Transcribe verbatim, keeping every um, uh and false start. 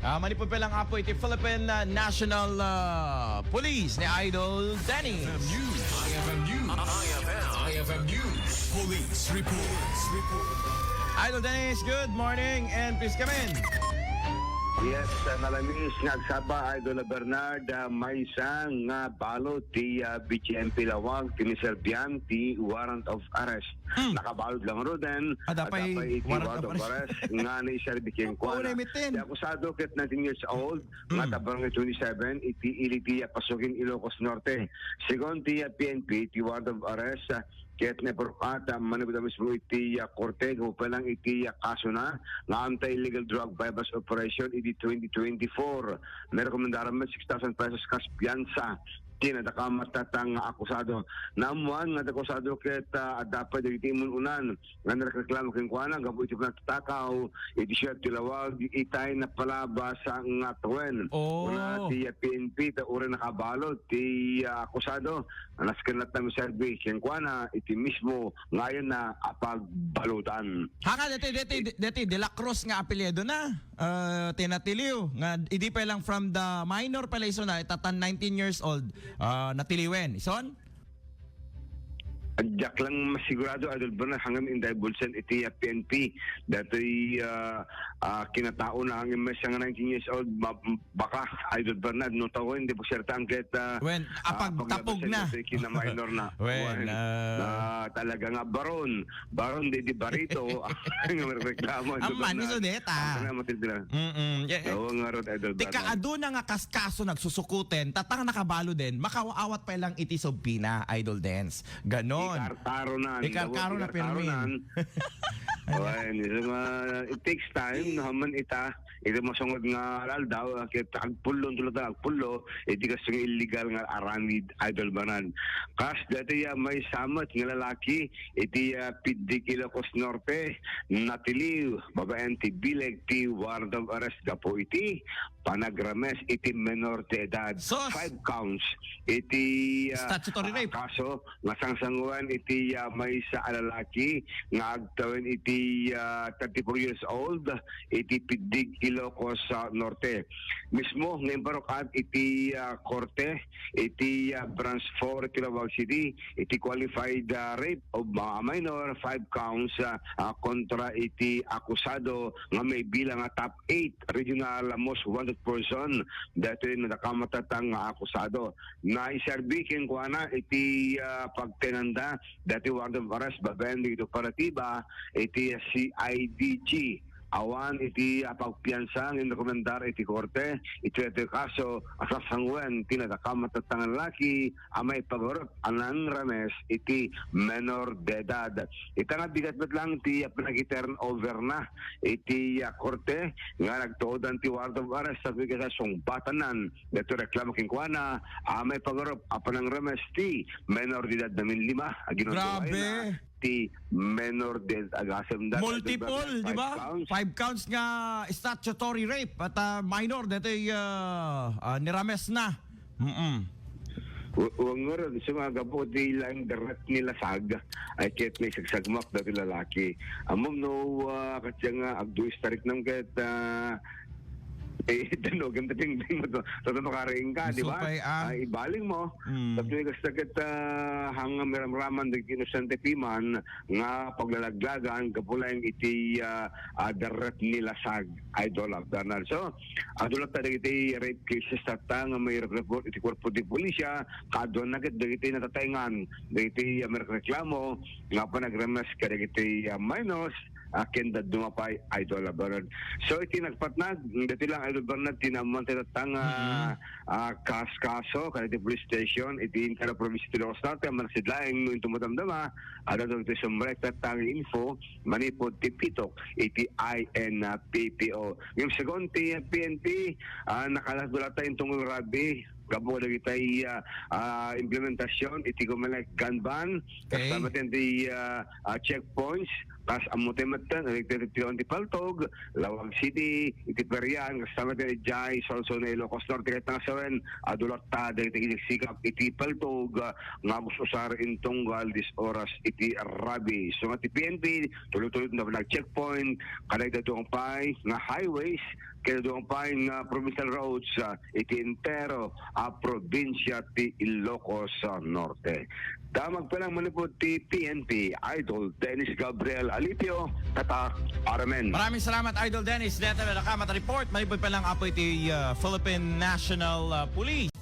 Ah, manipud pay lang, Apo, iti Philippine, ah, National, ah, Police ni Idol Dennis. F M News. I F M News. I F M, I F M News. Police report. Report. Idol Dennis, good morning and please come in. Yes, ah, nalamiis nga agsapa, Idol Bernard, ah, maysa nga balot ti, ah, B J M P Laoag, ti ni-serbian ti warrant of arrest. Hmm. Nakabalod lang ruden, adda pay warrant of arrest nga naiserbi kenkuana. Ti akusado ket nineteen years old, nga taga Barangay twenty-seven, iti ili ti, ah, Pasukin, Ilocos Norte. Segun ti, ah, P N P, ti warrant of arrest, ah, ket naipurot, ah, manipud mismo iti, ah, korte, gapu pay lang iti, ah, kasona nga anti-illegal drug buy-bust operation iti twenty twenty-four. Narekomendaran met six thousand pesos kas piansa ti nadakamattatang nga akusado. Naammuan nga ti akusado ket, ah, adda pay dagiti immun-unan nga narekreklamo kenkuana gapu iti panagtatakaw iti siyudad ti Laoag, itay napalabas nga tawen. Oh. Kuna ti P N P, ta uray nakabalod ti, ah, akusado, nasken latta miserbi kenkuana iti mismo nga ayanna a pagbaludan. Haka, deti, deti, deti, De La Cruz nga apelyido na. Ah, ti natiliw nga idi pay lang from the minor pay la isuna, itatan nineteen years old, ah, natiliwen. Ison? Diak lang masigurado, Idol Bernard, ngem indivulge iti, ah, P N P. Datoy, ah, ah, kinatao na ngem maysa nga nineteen years old, ma-, baka, Idol Bernard, no tawen, di pagsertaan ket, ah, wen, ah, apagtapog na. Datoy kina minor na. Wen, wen, ah, ah, talaga nga baron. Baron, di, di barito. Ang reklamo, Idol Bernard. Amman, iso deta. Ang reklamo, Idol Bernard. Mm-mm. Ye, eh, oo nga, Rod, Idol Bernard. Ti kaaduna nga kaskaso nagsusukoten, tatang nakabaluden, makaawat pay lang iti subpoena, Idol Dennis. Ganon. Ikarkaronan. Ikarkaronan, ikarkaronan. Wen, isu nga, it takes time, no, man ita, iti masungod nga aldaw, ket agpullo, tulata agpullo, iti kasto nga illegal nga aramid, Idol Bernard. Kas, dati ya, maysa met nga lalaki, iti, ah, Piddig, Ilocos Norte, natiliw, babaen ti bileg ti warrant of arrest gapu iti panagrames iti menor de edad. Sus! Five counts iti, ah, statutory rape, ah, kaso nga sangsanguan iti, ah, maysa a lalaki nga agtawen iti, ah, thirty-four years old iti Piddig, Ilocos, ah, Norte. Mismo nga imparuk-at iti, ah, korte iti, ah, Branch four iti Laoag City iti qualified, ah, rape of, ah, minor, five counts, ah, ah, kontra iti akusado nga maibilang nga top eight regional most wanted person daytoy nadakamattatang nga akusado. Naiserbi kenkuana iti, ah, pagtaenanda daytoy warrant of arrest babaen dagiti operatiba iti C I D G. Awan iti, ah, pagpiansa nga inrekomendar iti korte iti daytoy kaso a sasanguen ti nadakamattatang a lalaki a maipagarup a nangrames iti menor de edad. Ita nga bigat met lang ti, ah, panagi-turnover na iti, ah, korte nga nagtuodan ti warrant of arrest tapno ket sungbatanan daytoy reklamo kenkuana a maipagarup a panangremes ti menor de edad, namin lima a ginuntuay na. Grabe. Ti menor de edad, agasem da, multiple, di ba? Five counts. Five counts nga statutory rape at, ah, minor daytoy, ah, ah, nirames na. Mm-mm. Wa-, wangor, sumagapo ti lang darat ni lasag, ay ket naisagsagmak dati lalaki. Ammom no, ah, katya nga agduis tarik nam ket, ah, eh, danogem ti pingping mo to. Tatta makariing ka, di ba? Supay, ah. Ah, ibaling mo. Mm. Tapno kasta ket, ah, hang miramraman dagiti inosente piman nga paglalaglagan gapu laeng iti, ah, ah, darat ni lasag, Idol Bernard. So, adu latta dagiti rape cases tatta nga mairep-report iti kuerpo ti pulisya, kaaduanna ket dagiti natataengan dagiti, ah, mareklamo nga panagremes kadagiti, ah, minors, ah, ken dadduma pay, Idol Bernard. So, iti nagpatnag, dati lang, Idol Bernard, ti naammuan tayo tatta nga, ah, kas-, kaso, kadagiti police station, iti entire province ti Ilocos Norte, amangan laeng no inton madamdama, adda dagiti sumrek tatta nga info, manipud ti pitok, iti I N P P O. Ngem segun ti P N P, ah, nakalasdo latta inton nga rabii, gapu dagiti, ah, ah, implementasyon, iti kumanek gun ban, okay, kasta met ti, ah, ah, checkpoints, Taas ammo ti metten, iti, iti, iti paltog, Laoag City, iti Parian, kasta met idiay, Sorsogon, Ilocos Norte, ket nangsawen, adu latta dagiti agsiksikap iti paltog, nga agusar intunggal diyes oras iti rabii. So, nga ti P N P, tuloy-tuloy na nag-checkpoint, kadagiti adu pay nga highways, ket adu pay nga provincial roads, ah, iti entero a probinsia ti Ilocos, ah, Norte. Damag pa lang manipud ti P N P, Idol Dennis Gabriel Alipio, kata, Armen. Maraming salamat, Idol Dennis. Deta na ka mata report, manipud pa lang apo iti, ah, Philippine National, ah, Police.